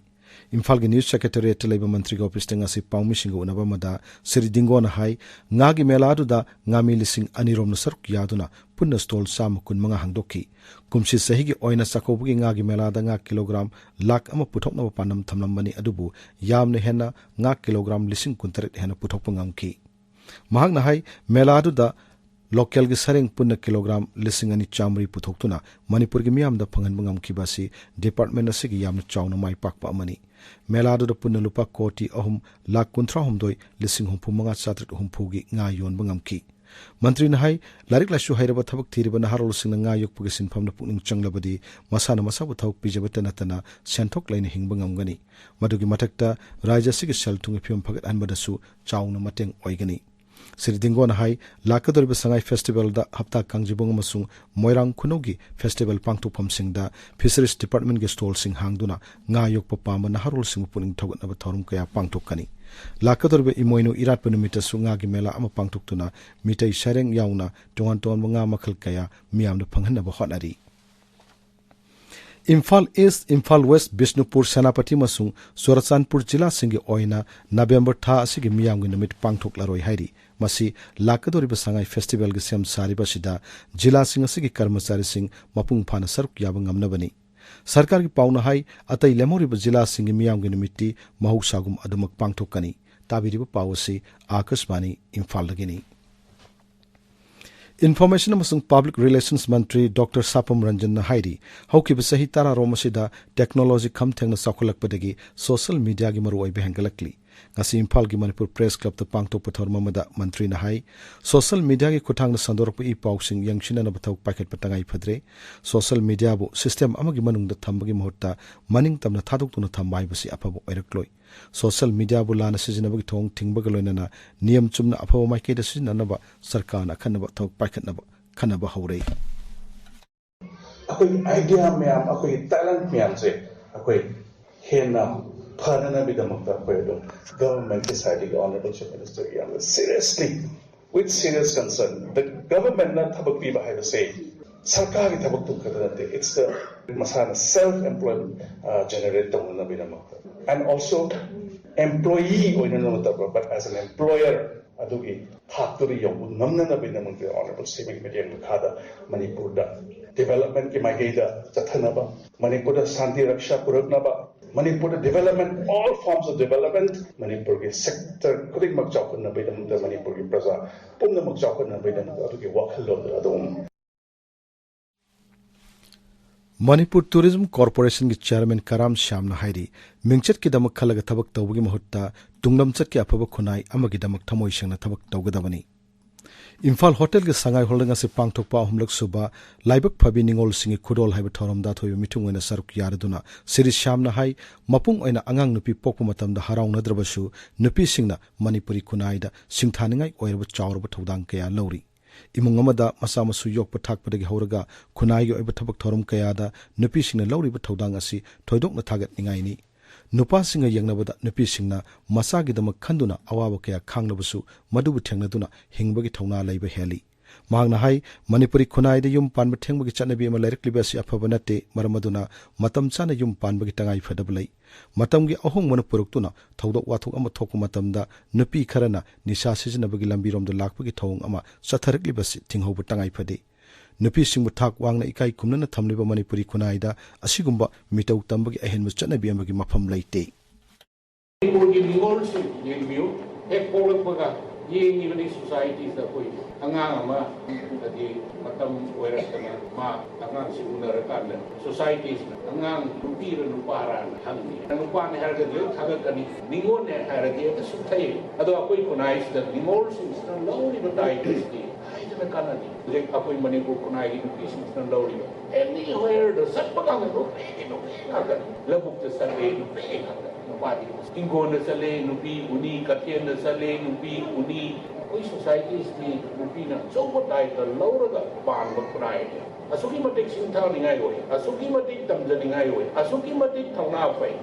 ꯏꯝꯐꯥꯜꯒꯤ News Secretariat ꯇ ꯂꯩꯕ ꯃꯟꯇ꯭ꯔꯤꯒꯤ ꯑꯣꯐꯤꯁꯇ ꯉꯁꯤ ꯄꯥꯎꯃꯤꯁꯤꯡꯒ ꯎꯅꯕ ꯑꯃꯗ ꯁ꯭ꯔꯤ ꯗꯤꯡꯒꯣꯅ ꯍꯥꯏ, ꯉꯥꯒꯤ ꯃꯦꯂꯥ ꯑꯗꯨꯗ ꯉꯥꯃꯤ ꯂꯤꯁꯤꯡ ꯑꯅꯤꯔꯣꯝꯅ ꯁꯔꯨꯛ ꯌꯥꯗꯨꯅ ꯄꯨꯟꯅ stall ꯆꯥꯝꯃ ꯀꯨꯟꯃꯉꯥ ꯍꯥꯡꯗꯣꯛꯈꯤ꯫ ꯀꯨꯝꯁꯤ ꯆꯍꯤꯒꯤ ꯑꯣꯏꯅ ꯆꯥꯛꯀꯧꯕꯒꯤ ꯉꯥꯒꯤ ꯃꯦꯂꯥꯗ ꯉꯥ kilogram ꯂꯥꯈ ꯑꯃ ꯄꯨꯊꯣꯛꯅꯕ ꯄꯥꯟꯗꯝ ꯊꯝꯂꯝꯕꯅꯤ, ꯑꯗꯨꯕꯨ ꯌꯥꯝꯅ ꯍꯦꯟꯅ ꯉꯥ kilogram ꯂꯤꯁꯤꯡ ꯀꯨꯟꯇꯔꯦꯠ ꯍꯦꯟꯅ ꯄꯨꯊꯣꯛꯄ ꯉꯝꯈꯤ꯫ ꯃꯍꯥꯛꯅ ꯍꯥꯏ, ꯃꯦꯂꯥ ꯑꯗꯨꯗ local ꯒꯤ ꯁꯔꯦꯡ ꯄꯨꯟꯅ kilogram ꯂꯤꯁꯤꯡ ꯑꯅꯤ ꯆꯥꯃꯔꯤ ꯄꯨꯊꯣꯛꯇꯨꯅ ꯃꯅꯤꯄꯨꯔꯒꯤ ꯃꯤꯌꯥꯝꯗ ꯐꯪꯍꯟꯕ ꯉꯝꯈꯤꯕ ꯑꯁꯤ department ꯑꯁꯤꯒꯤ ꯌꯥꯝꯅ ꯆꯥꯎꯅ ꯃꯥꯏ ꯄꯥꯛꯄ ꯑꯃꯅꯤ꯫ ꯃꯦꯂꯥ ꯑꯗꯨꯗ ꯄꯨꯟꯅ ꯂꯨꯄꯥ ꯀꯣꯇꯤ ꯑꯍꯨꯝ ꯂꯥꯈ ꯀꯨꯟꯊ꯭ꯔꯥ ꯍꯨꯝꯗꯣꯏ ꯂꯤꯁꯤꯡ ꯍꯨꯝꯐꯨ ꯃꯉꯥ ꯆꯥꯇ꯭ꯔꯦꯠ ꯍꯨꯝꯐꯨꯒꯤ ꯉꯥ ꯌꯣꯟꯕ ꯉꯝꯈꯤ꯫ ꯃꯟꯇ꯭ꯔꯤꯅ ꯍꯥꯏ, ꯂꯥꯏꯔꯤꯛ ꯂꯥꯏꯁꯨ ꯍꯩꯔꯕ ꯊꯕꯛ ꯊꯤꯔꯤꯕ ꯅꯍꯥꯔꯣꯜꯁꯤꯡꯅ ꯉꯥ ꯌꯣꯛꯄꯒꯤ ꯁꯤꯟꯐꯝꯗ ꯄꯨꯛꯅꯤꯡ ꯆꯪꯂꯕꯗꯤ ꯃꯁꯥꯅ ꯃꯁꯥꯕꯨ ꯊꯕꯛ ꯄꯤꯖꯕꯇ ꯅꯠꯇꯅ ꯁꯦꯟꯊꯣꯛ ꯂꯩꯅ ꯍꯤꯡꯕ ꯉꯝꯒꯅꯤ꯫ ꯃꯗꯨꯒꯤ ꯃꯊꯛꯇ ꯔꯥꯖ꯭ꯌ ꯑꯁꯤꯒꯤ ꯁꯦꯜ ꯊꯨꯝꯒꯤ ꯐꯤꯕꯝ ꯐꯒꯠꯍꯟꯕꯗꯁꯨ ꯆꯥꯎꯅ ꯃꯇꯦꯡ ꯑꯣꯏꯒꯅꯤ꯫ ꯁ꯭ꯔꯤ ꯗꯤꯡꯒꯣꯅ ꯍꯥꯏ, ꯂꯥꯛꯀꯗꯧꯔꯤꯕ ꯁꯉꯥꯏ festival ꯗ ꯍꯞꯇꯥ ꯀꯥꯡꯖꯩꯕꯨꯡ ꯑꯃꯁꯨꯡ ꯃꯣꯏꯔꯥꯡ ꯈꯨꯅꯧꯒꯤ festival ꯄꯥꯡꯊꯣꯛꯐꯝꯁꯤꯡꯗ Fisheries Department ꯒꯤ stall ꯁꯤꯡ ꯍꯥꯡꯗꯨꯅ ꯉꯥ ꯌꯣꯛꯄ ꯄꯥꯝꯕ ꯅꯍꯥꯔꯣꯜꯁꯤꯡꯕꯨ ꯄꯨꯛꯅꯤꯡ ꯊꯧꯒꯠꯅꯕ ꯊꯧꯔꯝ ꯀꯌꯥ ꯄꯥꯡꯊꯣꯛꯀꯅꯤ꯫ ꯂꯥꯛꯀꯗꯧꯔꯤꯕ ꯏꯃꯣꯏꯅꯨ ꯏꯔꯥꯠꯄ ꯅꯨꯃꯤꯠꯇꯁꯨ ꯉꯥꯒꯤ ꯃꯦꯂꯥ ꯑꯃ ꯄꯥꯡꯊꯣꯛꯇꯨꯅ ꯃꯤꯇꯩ ꯁꯩꯔꯦꯡ ꯌꯥꯎꯅ ꯇꯣꯉꯥꯟ ꯇꯣꯉꯥꯟꯕ ꯉꯥ ꯃꯈꯜ ꯀꯌꯥ ꯃꯤꯌꯥꯝꯗ ꯐꯪꯍꯟꯅꯕ ꯍꯣꯠꯅꯔꯤ꯫ ꯏꯝꯐꯥꯜ East, ꯏꯝꯐꯥꯜ West, ꯕꯤꯁꯅꯨꯄꯨꯔ, ꯁꯦꯅꯥꯄꯇꯤ ꯑꯃꯁꯨꯡ ꯆꯨꯔꯆꯥꯟꯄꯨꯔ ꯖꯤꯂꯥꯁꯤꯡꯒꯤ ꯑꯣꯏꯅ November ꯊꯥ ꯑꯁꯤꯒꯤ ꯃꯤꯌꯥꯝꯒꯤ ꯅꯨꯃꯤꯠ ꯄꯥꯡꯊꯣꯛꯂꯔꯣꯏ ꯍꯥꯏꯔꯤ꯫ ꯃꯁꯤ ꯂꯥꯛꯀꯗꯧꯔꯤꯕ ꯁꯉꯥꯏ festival ꯒꯤ ꯁꯦꯝ ꯁꯥꯔꯤꯕ ꯑꯁꯤꯗ ꯖꯤꯂꯥꯁꯤꯡ ꯑꯁꯤꯒꯤ ꯀꯔꯃꯆꯥꯔꯤꯁꯤꯡ ꯃꯄꯨꯡ ꯐꯥꯅ ꯁꯔꯨꯛ ꯌꯥꯕ ꯉꯝꯅꯕꯅꯤ꯫ ꯁꯔꯀꯥꯔꯒꯤ ꯄꯥꯎꯅ ꯍꯥꯏ, ꯑꯇꯩ ꯂꯦꯝꯍꯧꯔꯤꯕ ꯖꯤꯂꯥꯁꯤꯡꯒꯤ ꯃꯤꯌꯥꯝꯒꯤ ꯅꯨꯃꯤꯠꯇꯤ ꯃꯍꯧꯁꯥꯒꯨꯝ ꯑꯗꯨꯃꯛ ꯄꯥꯡꯊꯣꯛꯀꯅꯤ꯫ ꯇꯥꯕꯤꯔꯤꯕ ꯄꯥꯎ ꯑꯁꯤ ꯑꯥꯀꯥꯁꯕꯥꯅꯤ ꯏꯝꯐꯥꯜꯗꯒꯤꯅꯤ꯫ Information ꯑꯃꯁꯨꯡ Public Relations ꯃꯟꯇ꯭ꯔꯤ ꯗꯣꯛꯇꯔ ꯁꯥꯄꯝ ꯔꯟꯖꯟꯅ ꯍꯥꯏꯔꯤ, ꯍꯧꯈꯤꯕ ꯆꯍꯤ ꯇꯔꯥꯔꯣꯝ ꯑꯁꯤꯗ technology ꯈꯝ ꯊꯦꯡꯅ ꯆꯥꯎꯈꯠꯂꯛꯄꯗꯒꯤ social media ꯒꯤ ꯃꯔꯨꯑꯣꯏꯕ ꯍꯦꯟꯒꯠꯂꯛꯂꯤ꯫ ꯉꯁꯤ ꯏꯝꯐꯥꯜꯒꯤ ꯃꯅꯤꯄꯨꯔ Press Club ꯇ ꯄꯥꯡꯊꯣꯛꯄ ꯊꯧꯔꯝ ꯑꯃꯗ ꯃꯟꯇ꯭ꯔꯤꯅ ꯍꯥꯏ, social media ꯒꯤ ꯈꯨꯠꯊꯥꯡꯗ ꯁꯟꯗꯣꯔꯛꯄ ꯏ ꯄꯥꯎꯁꯤꯡ ꯌꯦꯡꯁꯤꯟꯅꯅꯕ ꯊꯕꯛ ꯄꯥꯏꯈꯠꯄ ꯇꯉꯥꯏ ꯐꯗ꯭ꯔꯦ꯫ Social media ꯕꯨ system ꯑꯃꯒꯤ ꯃꯅꯨꯡꯗ ꯊꯝꯕꯒꯤ ꯃꯍꯨꯠꯇ ꯃꯅꯤꯡ ꯇꯝꯅ ꯊꯥꯗꯣꯛꯇꯨꯅ ꯊꯝꯕ ꯍꯥꯏꯕꯁꯤ ꯑꯐꯕ ꯑꯣꯏꯔꯛꯂꯣꯏ꯫ Social media ꯕꯨ ꯂꯥꯟꯅ ꯁꯤꯖꯤꯟꯅꯕꯒꯤ ꯊꯧꯑꯣꯡ ꯊꯤꯡꯕꯒ ꯂꯣꯏꯅꯅ ꯅꯤꯌꯝ ꯆꯨꯝꯅ ꯑꯐꯕ ꯃꯥꯏꯀꯩꯗ ꯁꯤꯖꯤꯟꯅꯅꯕ ꯁꯔꯀꯥꯔꯅ ꯑꯈꯟꯅꯕ ꯊꯕꯛ ꯄꯥꯏꯈꯠꯅꯕ ꯈꯟꯅꯕ ꯍꯧꯔꯦ꯫ ꯑꯩꯈꯣꯏꯒꯤ idea ꯃꯌꯥꯝ, ꯑꯩꯈꯣꯏꯒꯤ talent ꯃꯌꯥꯝꯁꯦ ꯑꯩꯈꯣꯏ ꯍꯦꯟꯅ ꯐꯅꯅꯕꯒꯤꯗꯃꯛꯇ ꯑꯩꯈꯣꯏ ꯑꯗꯨꯝ government ꯀꯤ side ꯇꯒꯤ Honourable Chief Minister ꯒꯤ ꯌꯥꯝꯅ seriously, with serious concern, the government ꯅ ꯊꯕꯛ ꯄꯤꯕ ꯍꯥꯏꯕꯁꯦ ꯁꯔꯀꯥꯔꯒꯤ ꯊꯕꯛꯇꯨ ꯈꯛꯇ ꯅꯠꯇꯦ, it's the ꯃꯁꯥꯅ self employment generate ꯇꯧꯅꯅꯕꯒꯤꯗꯃꯛꯇ꯫ and also employee ꯑꯣꯏꯅ ꯅꯠꯇꯕ, but as an employer ꯑꯗꯨꯒꯤ ꯊꯥꯛꯇꯨꯗ ꯌꯧꯕ ꯉꯝꯅꯅꯕꯒꯤꯗꯃꯛꯇ Honourable ꯁꯤ ꯃꯤꯠꯌꯦꯡ ꯃꯈꯥꯗ ꯃꯅꯤꯄꯨꯔꯗ developmentꯀꯤ ꯃꯥꯏꯀꯩꯗ ꯆꯠꯊꯅꯕ, ꯃꯅꯤꯄꯨꯔꯗ ꯁꯥꯟꯇꯤ ꯔꯛꯁꯥ ꯄꯨꯔꯛꯅꯕ, ꯃꯅꯤꯄꯨꯔꯗ development, all forms of development, ꯃꯅꯤꯄꯨꯔꯒꯤ sector ꯈꯨꯗꯤꯡꯃꯛ ꯆꯥꯎꯈꯠꯅꯕꯒꯤꯗꯃꯛꯇ ꯃꯅꯤꯄꯨꯔꯒꯤ ꯄ꯭ꯔꯖꯥ ꯄꯨꯝꯅꯃꯛ ꯆꯥꯎꯈꯠꯅꯕꯒꯤꯗꯃꯛꯇ ꯑꯗꯨꯒꯤ ꯋꯥꯈꯜꯂꯣꯟꯗꯨ ꯑꯗꯨꯝ ꯃꯅꯤꯄꯨꯔ ꯇꯨꯔꯤꯖꯝ ꯀꯣꯔꯄꯣꯔꯦꯁꯟꯒꯤ ꯆꯤꯌꯥꯔꯃꯦꯟ ꯀꯔꯥꯝ ꯁ꯭ꯌꯥꯝꯅ ꯍꯥꯏꯔꯤ, ꯃꯤꯡꯆꯠꯀꯤꯗꯃꯛ ꯈꯜꯂꯒ ꯊꯕꯛ ꯇꯧꯕꯒꯤ ꯃꯍꯨꯠꯇ ꯇꯨꯡꯂꯝꯆꯠꯀꯤ ꯑꯐꯕ ꯈꯨꯟꯅꯥꯏ ꯑꯃꯒꯤꯗꯃꯛ ꯊꯃꯣꯏ ꯁꯦꯡꯅ ꯊꯕꯛ ꯇꯧꯒꯗꯕꯅꯤ꯫ ꯏꯝꯐꯥꯜ ꯍꯣꯇꯦꯜꯒꯤ ꯁꯉꯥꯏ ꯍꯣꯜꯗ ꯉꯁꯤ ꯄꯥꯡꯊꯣꯛꯄ ꯑꯍꯨꯝꯂꯛ ꯁꯨꯕ ꯂꯥꯏꯕꯛ ꯐꯕꯤ ꯅꯤꯉꯣꯜꯁꯤꯡꯒꯤ ꯈꯨꯗꯣꯜ ꯍꯥꯏꯕ ꯊꯧꯔꯝꯗ ꯑꯊꯣꯏꯕ ꯃꯤꯊꯨꯡ ꯑꯣꯏꯅ ꯁꯔꯨꯛ ꯌꯥꯔꯗꯨꯅ ꯁꯤꯔꯤ ꯁ꯭ꯌꯥꯝꯅ ꯍꯥꯏ, ꯃꯄꯨꯡ ꯑꯣꯏꯅ ꯑꯉꯥꯡ ꯅꯨꯄꯤ ꯄꯣꯛꯄ ꯃꯇꯝꯗ ꯍꯔꯥꯎꯅꯗ꯭ꯔꯕꯁꯨ ꯅꯨꯄꯤꯁꯤꯡꯅ ꯃꯅꯤꯄꯨꯔꯤ ꯈꯨꯟꯅꯥꯏꯗ ꯁꯤꯡꯊꯥꯅꯤꯡꯉꯥꯏ ꯑꯣꯏꯔꯕ ꯆꯥꯎꯔꯕ ꯊꯧꯗꯥꯡ ꯀꯌꯥ ꯂꯧꯔꯤ꯫ ꯏꯃꯨꯡ ꯑꯃꯗ ꯃꯆꯥ ꯃꯁꯨ ꯌꯣꯛꯄ ꯊꯥꯛꯄꯗꯒꯤ ꯍꯧꯔꯒ ꯈꯨꯟꯅꯥꯏꯒꯤ ꯑꯣꯏꯕ ꯊꯕꯛ ꯊꯧꯔꯝ ꯀꯌꯥꯗ ꯅꯨꯄꯤꯁꯤꯡꯅ ꯂꯧꯔꯤꯕ ꯊꯧꯗꯥꯡ ꯑꯁꯤ ꯊꯣꯏꯗꯣꯛꯅ ꯊꯥꯒꯠꯅꯤꯡꯉꯥꯏꯅꯤ꯫ ꯅꯨꯄꯥꯁꯤꯡꯒ ꯌꯦꯡꯅꯕꯗ ꯅꯨꯄꯤꯁꯤꯡꯅ ꯃꯆꯥꯒꯤꯗꯃꯛ ꯈꯟꯗꯨꯅ ꯑꯋꯥꯕ ꯀꯌꯥ ꯈꯥꯡꯂꯕꯁꯨ ꯃꯗꯨꯕꯨ ꯊꯦꯡꯅꯗꯨꯅ ꯍꯤꯡꯕꯒꯤ ꯊꯧꯅꯥ ꯂꯩꯕ ꯍꯦꯜꯂꯤ꯫ ꯃꯍꯥꯛꯅ ꯍꯥꯏ, ꯃꯅꯤꯄꯨꯔꯤ ꯈꯨꯟꯅꯥꯏꯗ ꯌꯨꯝ ꯄꯥꯟꯕ ꯊꯦꯡꯕꯒꯤ ꯆꯠꯅꯕꯤ ꯑꯃ ꯂꯩꯔꯛꯂꯤꯕ ꯑꯁꯤ ꯑꯐꯕ ꯅꯠꯇꯦ꯫ ꯃꯔꯝ ꯑꯗꯨꯅ ꯃꯇꯝ ꯆꯥꯅ ꯌꯨꯝ ꯄꯥꯟꯕꯒꯤ ꯇꯉꯥꯏ ꯐꯗꯕ ꯂꯩ꯫ ꯃꯇꯝꯒꯤ ꯑꯍꯣꯡꯕꯅ ꯄꯨꯔꯛꯇꯨꯅ ꯊꯧꯗꯣꯛ ꯋꯥꯊꯣꯛ ꯑꯃ ꯊꯣꯛꯄ ꯃꯇꯝꯗ ꯅꯨꯄꯤ ꯈꯔꯅ ꯅꯤꯁꯥ ꯁꯤꯖꯤꯟꯅꯕꯒꯤ ꯂꯝꯕꯤꯔꯣꯝꯗ ꯂꯥꯛꯄꯒꯤ ꯊꯧꯑꯣꯡ ꯑꯃ ꯆꯠꯊꯔꯛꯂꯤꯕꯁꯤ ꯊꯤꯡꯍꯧꯕ ꯇꯉꯥꯏ ꯐꯗꯦ꯫ ꯅꯨꯄꯤꯁꯤꯡꯕꯨ ꯊꯥꯛ ꯋꯥꯡꯅ ꯏꯀꯥꯏ ꯈꯨꯝꯅꯅ ꯊꯝꯂꯤꯕ ꯃꯅꯤꯄꯨꯔꯤ ꯈꯨꯟꯅꯥꯏꯗ ꯑꯁꯤꯒꯨꯝꯕ ꯃꯤꯇꯧ ꯇꯝꯕꯒꯤ ꯑꯍꯦꯟꯕ ꯆꯠꯅꯕꯤ ꯑꯃꯒꯤ ꯃꯐꯝ ꯂꯩꯇꯦ꯫ ꯃꯅꯤꯄꯨꯔꯒꯤ ꯅꯤꯉꯣꯜꯁꯤꯡ ꯌꯦꯡꯕꯤꯌꯨ, ꯍꯦꯛ ꯄꯣꯛꯂꯛꯄꯒ ꯌꯦꯡꯉꯤꯕꯅꯤ ꯁꯣꯁꯥꯏꯇꯤꯁꯤꯗ ꯑꯩꯈꯣꯏ ꯑꯉꯥꯡ ꯑꯃ ꯍꯥꯏꯗꯤ ꯃꯇꯝ ꯑꯣꯏꯔꯛꯇꯅ ꯃꯥ ꯑꯉꯥꯡꯁꯤ ꯎꯅꯔꯀꯥꯟꯗ ꯁꯣꯁꯥꯏꯇꯤꯁꯤꯅ ꯑꯉꯥꯡ ꯅꯨꯄꯤꯔ ꯅꯨꯄꯥꯔꯥꯅ ꯍꯪꯉꯤ꯫ ꯅꯨꯄꯥꯅꯦ ꯍꯥꯏꯔꯒꯗꯤ ꯂꯣꯏ ꯊꯥꯒꯠꯀꯅꯤ, ꯅꯤꯉꯣꯜꯅꯦ ꯍꯥꯏꯔꯗꯤ ꯍꯦꯛꯇ ꯁꯨꯛꯊꯩ꯫ ꯑꯗꯣ ꯑꯩꯈꯣꯏ ꯈꯨꯟꯅꯥꯏꯁꯤꯗ ꯅꯤꯉꯣꯜꯁꯤꯡꯁꯤꯅ ꯂꯧꯔꯤꯕ ꯗꯥꯏꯇꯁꯤꯗꯤ ꯍꯥꯏꯗꯅ ꯀꯥꯟꯅꯗꯦ꯫ ꯍꯧꯖꯤꯛ ꯑꯩꯈꯣꯏ ꯃꯅꯤꯄꯨꯔ ꯈꯨꯟꯅꯥꯏꯒꯤ ꯅꯨꯄꯤꯁꯤꯡꯁꯤꯅ ꯂꯧꯔꯤꯕ ꯑꯦꯅꯤꯋꯦꯌꯔꯗ ꯆꯠꯄ ꯀꯥꯟꯗ ꯅꯨꯄꯤꯒꯤ ꯅꯨꯄꯤ ꯉꯥꯛꯇꯅꯤ꯫ ꯂꯧꯕꯨꯛꯇ ꯆꯠꯂꯦ ꯅꯨꯄꯤ ꯉꯥꯛꯇ, ꯅꯨꯄꯥꯗꯤ ꯏꯪꯈꯣꯜꯗ ꯆꯠꯂꯦ ꯅꯨꯄꯤ ꯎꯅꯤ, ꯀꯩꯊꯦꯜꯗ ꯆꯠꯂꯦ ꯅꯨꯄꯤ ꯎꯅꯤ꯫ ꯑꯩꯈꯣꯏ ꯁꯣꯁꯥꯏꯇꯤꯁꯤꯗꯤ ꯅꯨꯄꯤꯅ ꯑꯆꯧꯕ ꯗꯥꯏꯇ ꯂꯧꯔꯒ ꯄꯥꯟꯕ ꯈꯨꯟꯅꯥꯏꯅꯤ꯫ ꯑꯁꯨꯛꯀꯤ ꯃꯇꯤꯛ ꯁꯤꯡꯊꯥꯅꯤꯡꯉꯥꯏ ꯑꯣꯏ, ꯑꯁꯨꯛꯀꯤ ꯃꯇꯤꯛ ꯇꯝꯖꯅꯤꯡꯉꯥꯏ ꯑꯣꯏ, ꯑꯁꯨꯛꯀꯤ ꯃꯇꯤꯛ ꯊꯧꯅꯥ ꯐꯩ꯫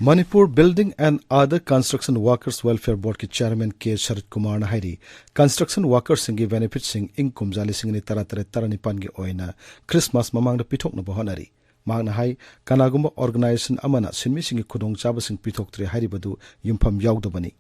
Manipur Building and Other Construction Workers Welfare Boardꯀꯤ ꯆꯤꯌꯥꯔꯃꯦꯟ ꯀꯦ ꯁꯔꯠ ꯀꯨꯃꯥꯔꯅ ꯍꯥꯏꯔꯤ, ꯀꯟꯁꯇ꯭ꯔꯛꯁꯟ ꯋꯥꯀꯔꯁꯤꯡꯒꯤ ꯕꯦꯅꯤꯐꯤꯠꯁꯤꯡ ꯏꯪ ꯀꯨꯝꯖꯥ ꯂꯤꯁꯤꯡ ꯑꯅꯤ ꯇꯔꯥꯇꯔꯦꯠ ꯇꯔꯥꯅꯤꯄꯥꯟꯒꯤ ꯑꯣꯏꯅ ꯈ꯭ꯔꯤꯁꯃꯥꯁ ꯃꯃꯥꯡꯗ ꯄꯤꯊꯣꯛꯅꯕ ꯍꯣꯠꯅꯔꯤ꯫ ꯃꯍꯥꯛꯅ ꯍꯥꯏ, ꯀꯅꯥꯒꯨꯝꯕ organization ꯑꯃꯅ ꯁꯤꯟꯃꯤꯁꯤꯡꯒꯤ ꯈꯨꯗꯣꯡꯆꯥꯕꯁꯤꯡ ꯄꯤꯊꯣꯛꯇ꯭ꯔꯦ ꯍꯥꯏꯔꯤꯕꯗꯨ ꯌꯨꯝꯐꯝ ꯌꯥꯎꯗꯕꯅꯤ꯫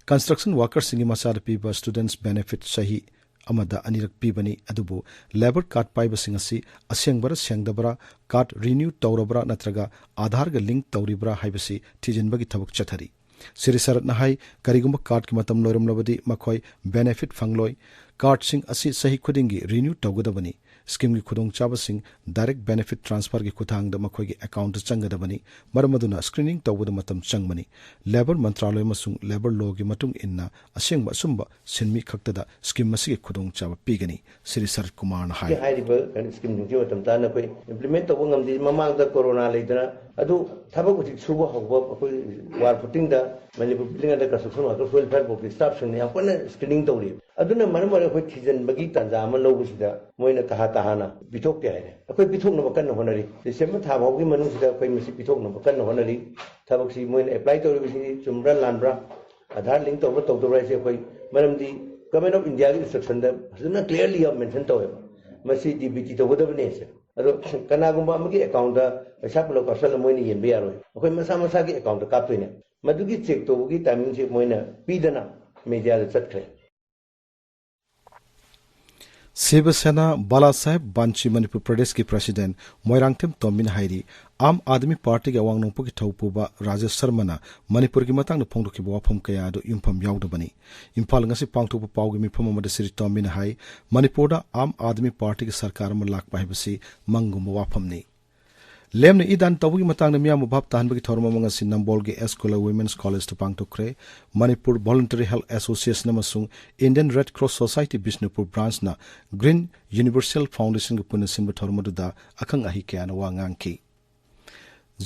Construction workerꯁꯤꯡꯒꯤ ꯃꯆꯥꯗ ꯄꯤꯕ students benefit ꯆꯍꯤ ꯑꯃꯗ ꯑꯅꯤꯔꯛ ꯄꯤꯕꯅꯤ, ꯑꯗꯨꯕꯨ labour card ꯄꯥꯏꯕꯁꯤꯡ ꯑꯁꯤ ꯑꯁꯦꯡꯕꯔ ꯁꯦꯡꯗꯕꯔ, card renew ꯇꯧꯔꯕ꯭ꯔꯥ ꯅꯠꯇ꯭ꯔꯒ ꯑꯥꯙꯥꯔꯒ link ꯇꯧꯔꯤꯕ꯭ꯔꯥ ꯍꯥꯏꯕꯁꯤ ꯊꯤꯖꯤꯟꯕꯒꯤ ꯊꯕꯛ ꯆꯠꯊꯔꯤ꯫ ꯁ꯭ꯔꯤ ꯁꯔꯠꯅ ꯍꯥꯏ, ꯀꯔꯤꯒꯨꯝꯕ cardꯀꯤ ꯃꯇꯝ ꯂꯣꯏꯔꯝꯂꯕꯗꯤ ꯃꯈꯣꯏ benefit ꯐꯪꯂꯣꯏ꯫ Cardꯁꯤꯡ ꯑꯁꯤ ꯆꯍꯤ ꯈꯨꯗꯤꯡꯒꯤ renew ꯇꯧꯒꯗꯕꯅꯤ꯫ Schemeꯒꯤ ꯈꯨꯗꯣꯡꯆꯥꯕꯁꯤꯡ direct benefit transferꯒꯤ ꯈꯨꯠꯊꯥꯡꯗ ꯃꯈꯣꯏꯒꯤ accountꯇ ꯆꯪꯒꯗꯕꯅꯤ꯫ ꯃꯔꯝ ꯑꯗꯨꯅ screening ꯇꯧꯕꯗ ꯃꯇꯝ ꯆꯪꯕꯅꯤ꯫ Labour ꯃꯟꯇ꯭ꯔꯥꯂꯣꯏ ꯑꯃꯁꯨꯡ labour lawꯒꯤ ꯃꯇꯨꯡ ꯏꯟꯅ ꯑꯁꯦꯡꯕ ꯑꯆꯨꯝꯕ ꯁꯤꯟꯃꯤ ꯈꯛꯇꯗ scheme ꯑꯁꯤꯒꯤ ꯈꯨꯗꯣꯡꯆꯥꯕ ꯄꯤꯒꯅꯤ꯫ ꯁ꯭ꯔꯤ ꯁꯔꯠ ꯀꯨꯃꯥꯔꯅ ꯍꯥꯏ꯫ ꯍꯥꯏꯔꯤꯕ ꯀꯩꯅꯣ schemeꯁꯤꯡꯁꯤ ꯃꯇꯝ ꯆꯥꯅ ꯑꯩꯈꯣꯏ implement ꯇꯧꯕ ꯉꯝꯗꯦ꯫ ꯃꯃꯥꯡꯗ corona ꯂꯩꯗꯅ ꯑꯗꯨ ꯊꯕꯛ ꯍꯧꯖꯤꯛ ꯁꯨꯕ ꯍꯧꯕ ꯑꯩꯈꯣꯏ war footingꯗ Manipur Building and Construction Workers Welfare Boardꯀꯤ staffꯁꯤꯡꯅ ꯌꯥꯝ ꯀꯟꯅ screening ꯇꯧꯔꯤꯕ꯫ ꯑꯗꯨꯅ ꯃꯔꯝ ꯑꯣꯏꯔꯒ ꯑꯩꯈꯣꯏ ꯊꯤꯖꯤꯟꯕꯒꯤ ꯇꯥꯟꯖꯥ ꯑꯃ ꯂꯧꯕꯁꯤꯗ ꯃꯣꯏꯅ ꯇꯍꯥ ꯇꯍꯥꯅ ꯄꯤꯊꯣꯛꯇꯦ ꯍꯥꯏꯔꯦ꯫ ꯑꯩꯈꯣꯏ ꯄꯤꯊꯣꯛꯅꯕ ꯀꯟꯅ ꯍꯣꯠꯅꯔꯤ꯫ December ꯊꯥ ꯐꯥꯎꯒꯤ ꯃꯅꯨꯡꯁꯤꯗ ꯑꯩꯈꯣꯏ ꯃꯁꯤ ꯄꯤꯊꯣꯛꯅꯕ ꯀꯟꯅ ꯍꯣꯠꯅꯔꯤ꯫ ꯊꯕꯛꯁꯤ ꯃꯣꯏꯅ apply ꯇꯧꯔꯤꯕꯁꯤ ꯆꯨꯝꯕ꯭ꯔꯥ ꯂꯥꯟꯕ꯭ꯔꯥ, ꯑꯥꯙꯥꯔ link ꯇꯧꯕ꯭ꯔꯥ ꯇꯧꯗꯕ꯭ꯔꯥ ꯍꯥꯏꯁꯦ ꯑꯩꯈꯣꯏ, ꯃꯔꯝꯗꯤ Government of Indiaꯒꯤ instructionꯗ ꯐꯖꯅ clearly ꯌꯥꯝ mention ꯇꯧꯋꯦꯕ꯫ ꯃꯁꯤ DBT ꯇꯧꯒꯗꯕꯅꯦ ꯍꯥꯏꯁꯦ꯫ ꯑꯗꯣ ꯀꯅꯥꯒꯨꯝꯕ ꯑꯃꯒꯤ accountꯗ ꯄꯩꯁꯥ ꯄꯨꯂꯞ ꯀꯥꯞꯁꯜꯂ ꯃꯣꯏꯅ ꯌꯦꯟꯕ ꯌꯥꯔꯣꯏ꯫ ꯑꯩꯈꯣꯏ ꯃꯁꯥ ꯃꯁꯥꯒꯤ accountꯇ ꯀꯥꯞꯇꯣꯏꯅꯦ꯫ ꯃꯗꯨꯒꯤ check ꯇꯧꯕꯒꯤ timingꯁꯦ ꯃꯣꯏꯅ ꯄꯤꯗꯅ mediaꯗ ꯆꯠꯈ꯭ꯔꯦ꯫ ꯁꯤꯕ ꯁꯦꯅꯥ ꯕꯥꯂꯥ ꯁꯥꯍꯦꯕ ꯕꯥꯟꯆꯤ ꯃꯅꯤꯄꯨꯔ ꯄ꯭ꯔꯗꯦꯁꯀꯤ president ꯃꯣꯏꯔꯥꯡꯊꯦꯝ ꯇꯣꯝꯕꯤꯅ ꯍꯥꯏꯔꯤ, ꯑꯥꯝ ꯑꯥꯗꯃꯤ ꯄꯥꯔꯇꯤꯒꯤ ꯑꯋꯥꯡ ꯅꯣꯡꯄꯣꯛꯀꯤ ꯊꯧꯄꯨꯕ ꯔꯥꯖꯦꯁ ꯁꯔꯃꯅ ꯃꯅꯤꯄꯨꯔꯒꯤ ꯃꯇꯥꯡꯗ ꯐꯣꯡꯗꯣꯛꯈꯤꯕ ꯋꯥꯐꯝ ꯀꯌꯥ ꯑꯗꯨ ꯌꯨꯝꯐꯝ ꯌꯥꯎꯗꯕꯅꯤ꯫ ꯏꯝꯐꯥꯜ ꯉꯁꯤ ꯄꯥꯡꯊꯣꯛꯄ ꯄꯥꯎꯒꯤ ꯃꯤꯐꯝ ꯑꯃꯗ ꯁ꯭ꯔꯤ ꯇꯣꯝꯕꯤꯅ ꯍꯥꯏ, ꯃꯅꯤꯄꯨꯔꯗ ꯑꯥꯝ ꯑꯥꯗꯃꯤ ꯄꯥꯔꯇꯤꯒꯤ ꯁꯔꯀꯥꯔ ꯑꯃ ꯂꯥꯛꯄ ꯍꯥꯏꯕꯁꯤ ꯃꯪꯒꯨꯝꯕ ꯋꯥꯐꯝꯅꯤ꯫ ꯂꯦꯝꯅ ꯏ ꯗꯥꯟ ꯇꯧꯕꯒꯤ ꯃꯇꯥꯡꯗ ꯃꯤꯌꯥꯝꯕꯨ ꯚꯥꯞ ꯇꯥꯍꯟꯕꯒꯤ ꯊꯧꯔꯝ ꯑꯃ ꯉꯁꯤ ꯅꯝꯕꯣꯜꯒꯤ S Kula Women's Collegeꯇ ꯄꯥꯡꯊꯣꯛꯈ꯭ꯔꯦ꯫ Manipur Voluntary Health Association ꯑꯃꯁꯨꯡ Indian Red Cross Society Bishnupur branchꯅ Green Universal Foundationꯒ ꯄꯨꯟꯅ ꯁꯤꯟꯕ ꯊꯧꯔꯝ ꯑꯗꯨꯗ ꯑꯈꯪ ꯑꯍꯩ ꯀꯌꯥꯅ ꯋꯥ ꯉꯥꯡꯈꯤ꯫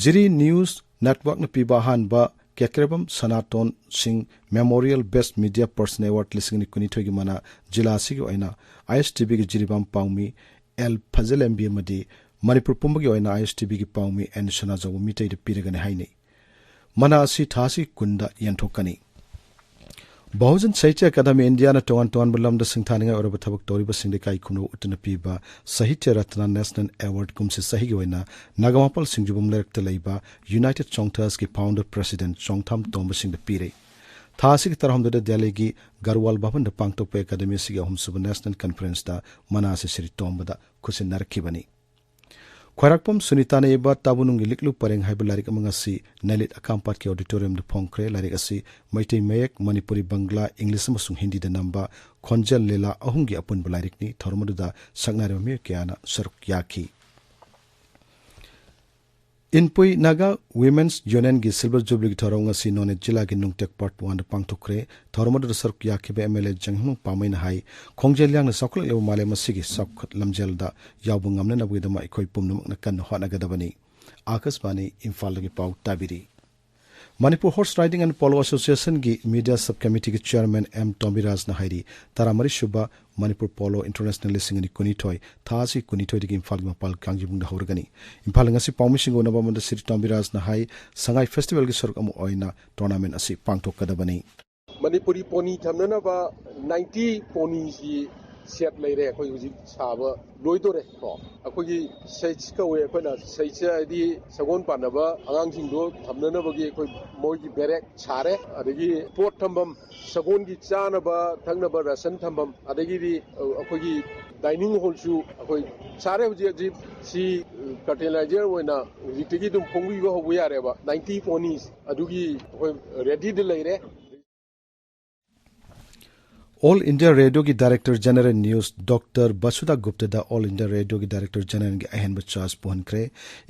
ꯖꯤꯔꯤ News Networkꯅ ꯄꯤꯕ ꯑꯍꯥꯟꯕ ꯀꯦꯀ꯭ꯔꯦꯕꯝ ꯁꯅꯥꯇꯣꯟ ꯁꯤꯡ Memorial Best Media Person Award ꯂꯤꯁꯤꯡ ꯑꯅꯤ ꯀꯨꯟꯅꯤꯊꯣꯏꯒꯤ ꯃꯅꯥ ꯖꯤꯂꯥ ꯑꯁꯤꯒꯤ ꯑꯣꯏꯅ ISTVꯒꯤ ꯖꯤꯔꯤꯕꯥꯝ ꯄꯥꯎꯃꯤ L ꯐꯖꯂꯦꯝꯕꯤ ꯑꯃꯗꯤ ꯃꯅꯤꯄꯨꯔ ꯄꯨꯝꯕꯒꯤ ꯑꯣꯏꯅ ISTVꯒꯤ ꯄꯥꯎꯃꯤ N ꯁꯅꯥꯖꯥꯎꯕ ꯃꯤꯇꯩꯗ ꯄꯤꯔꯒꯅꯤ ꯍꯥꯏꯅꯩ꯫ ꯃꯅꯥ ꯑꯁꯤ ꯊꯥ ꯑꯁꯤꯒꯤ ꯀꯨꯟꯗ ꯌꯦꯟꯊꯣꯛꯀꯅꯤ꯫ ꯕꯍꯨꯖꯟ ꯁꯥꯍꯤꯇ꯭ꯌ ꯑꯦꯀꯥꯗꯃꯤ ꯏꯟꯗꯤꯌꯥꯅ ꯇꯣꯉꯥꯟ ꯇꯣꯉꯥꯟꯕ ꯂꯝꯗ ꯁꯤꯡꯊꯥꯅꯤꯡꯉꯥꯏ ꯑꯣꯏꯔꯕ ꯊꯕꯛ ꯇꯧꯔꯤꯕꯁꯤꯡꯗ ꯏꯀꯥꯏ ꯈꯨꯝꯅꯕ ꯎꯠꯇꯨꯅ ꯄꯤꯕ ꯁꯥꯍꯤꯇ꯭ꯌ ꯔꯠꯅ ꯅꯦꯁꯅꯦꯜ ꯑꯦꯋꯥꯔꯗ ꯀꯨꯝꯁꯤ ꯆꯍꯤꯒꯤ ꯑꯣꯏꯅ ꯅꯥꯒꯥꯃꯄꯥꯜ ꯁꯤꯡꯖꯨꯕꯝ ꯂꯩꯔꯛꯇ ꯂꯩꯕ ꯌꯨꯅꯥꯏꯇꯦꯗ ꯆꯣꯡꯊꯔꯁꯀꯤ ꯐꯥꯎꯟꯗꯔ ꯄ꯭ꯔꯦꯁꯤꯗꯦꯟꯠ ꯆꯣꯡꯊꯥꯝ ꯇꯣꯝꯕꯁꯤꯡꯗ ꯄꯤꯔꯦ꯫ ꯊꯥ ꯑꯁꯤꯒꯤ ꯇꯔꯥꯍꯨꯝꯗꯣꯏꯗ ꯗꯦꯜꯂꯤꯒꯤ ꯒꯔꯋꯥꯜ ꯚꯕꯟꯗ ꯄꯥꯡꯊꯣꯛꯄ ꯑꯦꯀꯥꯗꯃꯤ ꯑꯁꯤꯒꯤ ꯑꯍꯨꯝꯁꯨꯕ ꯅꯦꯁꯅꯦꯜ ꯀꯟꯐꯔꯦꯟꯁꯇ ꯃꯅꯥ ꯑꯁꯤ ꯁꯤꯔꯤ ꯇꯣꯝꯕꯗ ꯈꯨꯠꯁꯤꯟꯅꯔꯛꯈꯤꯕꯅꯤ꯫ ꯈ꯭ꯋꯥꯏꯔꯥꯛꯄꯝ ꯁꯨꯅꯤꯇꯥꯅ ꯏꯕ ꯇꯥꯕꯨꯅꯨꯡꯒꯤ ꯂꯤꯛꯂꯨ ꯄꯔꯦꯡ ꯍꯥꯏꯕ ꯂꯥꯏꯔꯤꯛ ꯑꯃ ꯉꯁꯤ ꯅꯂꯤꯠ ꯑꯀꯥꯝꯄꯥꯠꯀꯤ ꯑꯣꯗꯤꯇꯣꯔꯤꯌꯝꯗ ꯐꯣꯡꯈ꯭ꯔꯦ꯫ ꯂꯥꯏꯔꯤꯛ ꯑꯁꯤ ꯃꯩꯇꯩ ꯃꯌꯦꯛ, ꯃꯅꯤꯄꯨꯔꯤ, ꯕꯪꯒ꯭ꯂꯥ, ꯏꯪꯂꯤꯁ ꯑꯃꯁꯨꯡ ꯍꯤꯟꯗꯤꯗ ꯅꯝꯕ ꯈꯣꯟꯖꯦꯜ ꯂꯤꯂꯥ ꯑꯍꯨꯝꯒꯤ ꯑꯄꯨꯟꯕ ꯂꯥꯏꯔꯤꯛꯅꯤ꯫ ꯊꯧꯔꯝ ꯑꯗꯨꯗ ꯁꯛꯅꯥꯏꯔꯕ ꯃꯤꯑꯣꯏ ꯀꯌꯥꯅ ꯁꯔꯨꯛ ꯌꯥꯈꯤ꯫ ꯏꯟꯄꯨꯏ ꯅꯥꯒꯥ ꯋꯤꯃꯦꯟꯁ ꯌꯨꯅꯤꯌꯟꯒꯤ ꯁꯤꯜꯚꯔ ꯖꯨꯕꯤꯂꯤꯒꯤ ꯊꯧꯔꯝ ꯉꯁꯤ ꯅꯣꯅꯦ ꯖꯤꯂꯥꯒꯤ ꯅꯨꯡꯇꯦꯛ ꯄꯥꯔꯠ ꯋꯥꯟꯗ ꯄꯥꯡꯊꯣꯛꯈ꯭ꯔꯦ꯫ ꯊꯧꯔꯝ ꯑꯗꯨꯗ ꯁꯔꯨꯛ ꯌꯥꯈꯤꯕ ꯑꯦꯝ ꯑꯦꯜ ꯑꯦ ꯖꯪꯍꯨꯡ ꯄꯥꯃꯩꯅ ꯍꯥꯏ, ꯈꯣꯡꯖꯦꯜ ꯌꯥꯡꯅ ꯆꯥꯎꯈꯠꯂꯛꯂꯤꯕ ꯃꯥꯂꯦꯝ ꯑꯁꯤꯒꯤ ꯆꯥꯎꯈꯠ ꯂꯝꯖꯦꯜꯗ ꯌꯥꯎꯕ ꯉꯝꯅꯅꯕꯒꯤꯗꯃꯛ ꯑꯩꯈꯣꯏ ꯄꯨꯝꯅꯃꯛꯅ ꯀꯟꯅ ꯍꯣꯠꯅꯒꯗꯕꯅꯤ꯫ ꯑꯥꯀꯥꯁꯕꯥꯅꯤ ꯏꯝꯐꯥꯜꯗꯒꯤ ꯄꯥꯎ ꯇꯥꯕꯤꯔꯤ꯫ Manipur horse riding and polo ꯑꯦꯁꯣꯁꯤꯌꯦꯁꯟꯒꯤ ꯃꯤꯗꯤꯌꯥ ꯁꯕ ꯀꯃꯤꯇꯤꯒꯤ ꯆꯤꯌꯔꯃꯦꯟ ꯑꯦꯝ ꯇꯣꯝꯕꯤꯔꯥꯖꯅ ꯍꯥꯏꯔꯤ, ꯇꯔꯥꯃꯔꯤ ꯁꯨꯕ ꯃꯅꯤꯄꯨꯔ ꯄꯣꯂꯣ ꯏꯟꯇꯔꯅꯦꯁꯅꯦꯜ ꯂꯤꯁꯤꯡ ꯑꯅꯤ ꯀꯨꯟꯅꯤꯊꯣꯏ ꯊꯥ ꯑꯁꯤ ꯀꯨꯟꯅꯤꯊꯣꯏꯗꯒꯤ ꯏꯝꯐꯥꯜꯒꯤ ꯃꯄꯥꯜ ꯀꯥꯡꯖꯩꯕꯨꯡꯗ ꯍꯧꯔꯒꯅꯤ꯫ ꯏꯝꯐꯥꯜꯗ ꯉꯁꯤ ꯄꯥꯎꯃꯤꯁꯤꯡꯒ ꯎꯅꯕ ꯑꯃꯗ ꯁꯤꯔꯤ ꯇꯣꯝꯕꯤꯔꯥꯖꯅ ꯍꯥꯏ, ꯁꯉꯥꯏ ꯐꯦꯁꯇꯤꯚꯦꯜꯒꯤ ꯁꯔꯨꯛ ꯑꯃ ꯑꯣꯏꯅ ꯇꯣꯔꯅꯥꯃꯦꯟ ꯑꯁꯤ ꯄꯥꯡꯊꯣꯛꯀꯗꯕꯅꯤ꯫ ꯃꯅꯤꯄꯨꯔꯤ ꯄꯣꯅꯤ ꯊꯝꯅꯅꯕ ꯅꯥꯏꯟꯇꯤ ꯄꯣꯅꯤꯁꯤ ꯁꯦꯠ ꯂꯩꯔꯦ ꯑꯩꯈꯣꯏ ꯍꯧꯖꯤꯛ ꯁꯥꯕ ꯂꯣꯏꯗꯣꯔꯦ ꯀꯣ꯫ ꯑꯩꯈꯣꯏꯒꯤ ꯁꯦꯠꯁ ꯀꯧꯋꯦ, ꯑꯩꯈꯣꯏꯅ ꯁꯦꯠꯁꯁꯦ ꯍꯥꯏꯗꯤ ꯁꯒꯣꯜ ꯄꯥꯟꯅꯕ ꯑꯉꯥꯡꯁꯤꯡꯗꯣ ꯊꯝꯅꯅꯕꯒꯤ ꯑꯩꯈꯣꯏ ꯃꯣꯏꯒꯤ ꯕꯦꯔꯦꯛ ꯁꯥꯔꯦ, ꯑꯗꯒꯤ ꯄꯣꯠ ꯊꯝꯐꯝ, ꯁꯒꯣꯜꯒꯤ ꯆꯥꯅꯕ ꯊꯛꯅꯕ ꯔꯦꯁꯟ ꯊꯝꯐꯝ, ꯑꯗꯒꯤꯗꯤ ꯑꯩꯈꯣꯏꯒꯤ ꯗꯥꯏꯅꯤꯡ ꯍꯣꯜꯁꯨ ꯑꯩꯈꯣꯏ ꯁꯥꯔꯦ꯫ ꯍꯧꯖꯤꯛ ꯍꯧꯖꯤꯛ ꯁꯤ ꯀꯟꯇꯦꯅꯔꯥꯏꯖꯔ ꯑꯣꯏꯅ ꯍꯧꯖꯤꯛꯇꯒꯤ ꯑꯗꯨꯝ ꯐꯣꯡꯕꯤꯕ ꯍꯧꯕ ꯌꯥꯔꯦꯕ꯫ ꯅꯥꯏꯟꯇꯤ ꯄꯣꯅꯤꯁ ꯑꯗꯨꯒꯤ ꯑꯩꯈꯣꯏ ꯔꯦꯗꯤꯗ ꯂꯩꯔꯦ꯫ ꯑꯣꯜ ꯏꯟꯗꯤꯌꯥ ꯔꯦꯗꯤꯑꯣꯒꯤ director general news doctor Basudha ꯒꯨꯞꯇꯗ ꯑꯣꯜ ꯏꯟꯗꯤꯌꯥ ꯔꯦꯗꯤꯑꯣꯒꯤ ꯗꯥꯏꯔꯦꯛꯇꯔ ꯖꯦꯅꯔꯦꯜꯒꯤ ꯑꯍꯦꯟꯕ ꯆꯥꯔꯖ ꯄꯨꯍꯟꯈ꯭ꯔꯦ꯫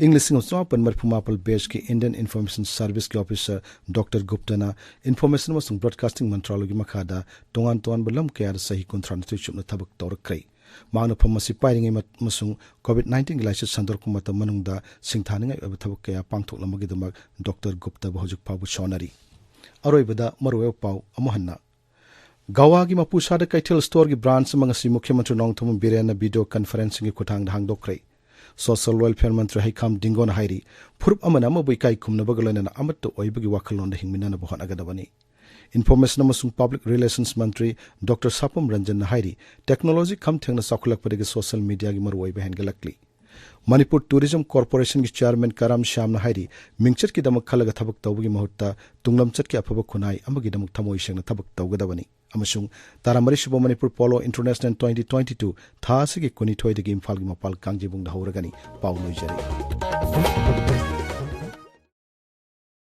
ꯏꯪ ꯂꯤꯁꯤꯡ ꯑꯃ ꯆꯃꯥꯄꯟ ꯃꯔꯤꯐꯨ ꯃꯥꯄꯜ ꯕꯦꯆꯀꯤ ꯏꯟꯗꯤꯌꯟ ꯏꯟꯐꯣꯔꯃꯦꯁꯟ ꯁꯥꯔꯚꯤꯁꯀꯤ ꯑꯣꯐꯤꯁꯔ ꯗꯣꯛꯇꯔ ꯒꯨꯞꯇꯅ ꯏꯟꯐꯣꯔꯃꯦꯁꯟ ꯑꯃꯁꯨꯡ ꯕ꯭ꯔꯣꯗꯀꯥꯁꯇꯤꯡ ꯃꯟꯇ꯭ꯔꯥꯂꯣꯏꯒꯤ ꯃꯈꯥꯗ ꯇꯣꯉꯥꯟ ꯇꯣꯉꯥꯟꯕ ꯂꯝ ꯀꯌꯥꯗ ꯆꯍꯤ ꯀꯨꯟꯊ꯭ꯔꯥꯅꯤꯊꯣꯏ ꯆꯨꯞꯅ ꯊꯕꯛ ꯇꯧꯔꯛꯈ꯭ꯔꯦ꯫ ꯃꯍꯥꯛꯅ ꯐꯝ ꯑꯁꯤ ꯄꯥꯏꯔꯤꯉꯩ ꯃꯠ-, ꯑꯃꯁꯨꯡ ꯀꯣꯚꯤꯗ ꯅꯥꯏꯟꯇꯤꯟꯒꯤ ꯂꯥꯏꯆꯠ ꯁꯟꯗꯣꯔꯛꯄ ꯃꯇꯝ ꯃꯅꯨꯡꯗ ꯁꯤꯡꯊꯥꯅꯤꯡꯉꯥꯏ ꯑꯣꯏꯕ ꯊꯕꯛ ꯀꯌꯥ ꯄꯥꯡꯊꯣꯛꯂꯝꯕꯒꯤꯗꯃꯛ ꯗꯣꯛꯇꯔ ꯒꯨꯞꯇꯕꯨ ꯍꯧꯖꯤꯛ ꯐꯥꯎꯕ ꯁꯣꯟꯅꯔꯤ꯫ ꯑꯔꯣꯏꯕꯗ ꯃꯔꯨꯑꯣꯏꯕ ꯄꯥꯎ ꯑꯃꯨꯛ ꯍꯟꯅ꯫ ꯒꯋꯥꯒꯤ ꯃꯄꯨꯁꯥꯗ ꯀꯩꯊꯦꯜ ꯁ꯭ꯇꯣꯔꯒꯤ ꯕ꯭ꯔꯥꯟꯆ ꯑꯃ ꯉꯁꯤ ꯃꯨꯈ꯭ꯌ ꯃꯟꯇ꯭ꯔꯤ ꯅꯣꯡꯊꯣꯝꯕꯝ ꯕꯤꯔꯦꯟꯅ ꯚꯤꯗꯤꯑꯣ ꯀꯟꯐꯔꯦꯟꯁꯤꯡꯒꯤ ꯈꯨꯠꯊꯥꯡꯗ ꯍꯥꯡꯗꯣꯛꯈ꯭ꯔꯦ꯫ ꯁꯣꯁꯤꯌꯦꯜ ꯋꯦꯜꯐꯤꯌꯔ ꯃꯟꯇ꯭ꯔꯤ ꯍꯩꯈꯥꯝ ꯗꯤꯡꯒꯣꯅ ꯍꯥꯏꯔꯤ, ꯐꯨꯔꯨꯞ ꯑꯃꯅ ꯑꯃꯕꯨ ꯏꯀꯥꯏ ꯈꯨꯝꯅꯕꯒ ꯂꯣꯏꯅꯅ ꯑꯃꯠꯇ ꯑꯣꯏꯕꯒꯤ ꯋꯥꯈꯜꯂꯣꯟꯗ ꯍꯤꯡꯃꯤꯟꯅꯅꯕ ꯍꯣꯠꯅꯒꯗꯕꯅꯤ꯫ ꯏꯟꯐꯣꯔꯃꯦꯁꯟ ꯑꯃꯁꯨꯡ ꯄꯕ꯭ꯂꯤꯛ ꯔꯤꯂꯦꯁꯟꯁ ꯃꯟꯇ꯭ꯔꯤ ꯗꯣꯛꯇꯔ ꯁꯥꯄꯝ ꯔꯟꯖꯟꯅ ꯍꯥꯏꯔꯤ, ꯇꯦꯛꯅꯣꯂꯣꯖꯤ ꯈꯝ ꯊꯦꯡꯅ ꯆꯥꯎꯈꯠꯂꯛꯄꯗꯒꯤ ꯁꯣꯁꯤꯌꯦꯜ ꯃꯤꯗꯤꯌꯥꯒꯤ ꯃꯔꯨꯑꯣꯏꯕ ꯍꯦꯟꯒꯠꯂꯛꯂꯤ꯫ ꯃꯅꯤꯄꯨꯔ ꯇꯨꯔꯤꯖꯝ ꯀꯣꯔꯄꯣꯔꯦꯁꯟꯒꯤ ꯆꯦꯌꯔꯃꯦꯟ ꯀꯔꯥꯝ ꯁ꯭ꯌꯥꯝꯅ ꯍꯥꯏꯔꯤ, ꯃꯤꯡꯆꯠꯀꯤꯗꯃꯛ ꯈꯜꯂꯒ ꯊꯕꯛ ꯇꯧꯕꯒꯤ ꯃꯍꯨꯠꯇ ꯇꯨꯡꯂꯝꯆꯠꯀꯤ ꯑꯐꯕ ꯈꯨꯟꯅꯥꯏ ꯑꯃꯒꯤꯗꯃꯛ ꯊꯃꯣꯏ ꯁꯦꯡꯅ ꯊꯕꯛ ꯇꯧꯒꯗꯕꯅꯤ ꯑꯃꯁꯨꯡ ꯇꯔꯥꯃꯔꯤꯁꯨꯕ Manipur polo international twenty twenty two ꯊꯥ ꯑꯁꯤꯒꯤ ꯀꯨꯟꯅꯤꯊꯣꯏꯗꯒꯤ ꯏꯝꯐꯥꯜꯒꯤ ꯃꯄꯥꯜ ꯀꯥꯡꯖꯩꯕꯨꯡꯗ ꯍꯧꯔꯒꯅꯤ꯫ ꯄꯥꯎ ꯂꯣꯏꯖꯔꯦ꯫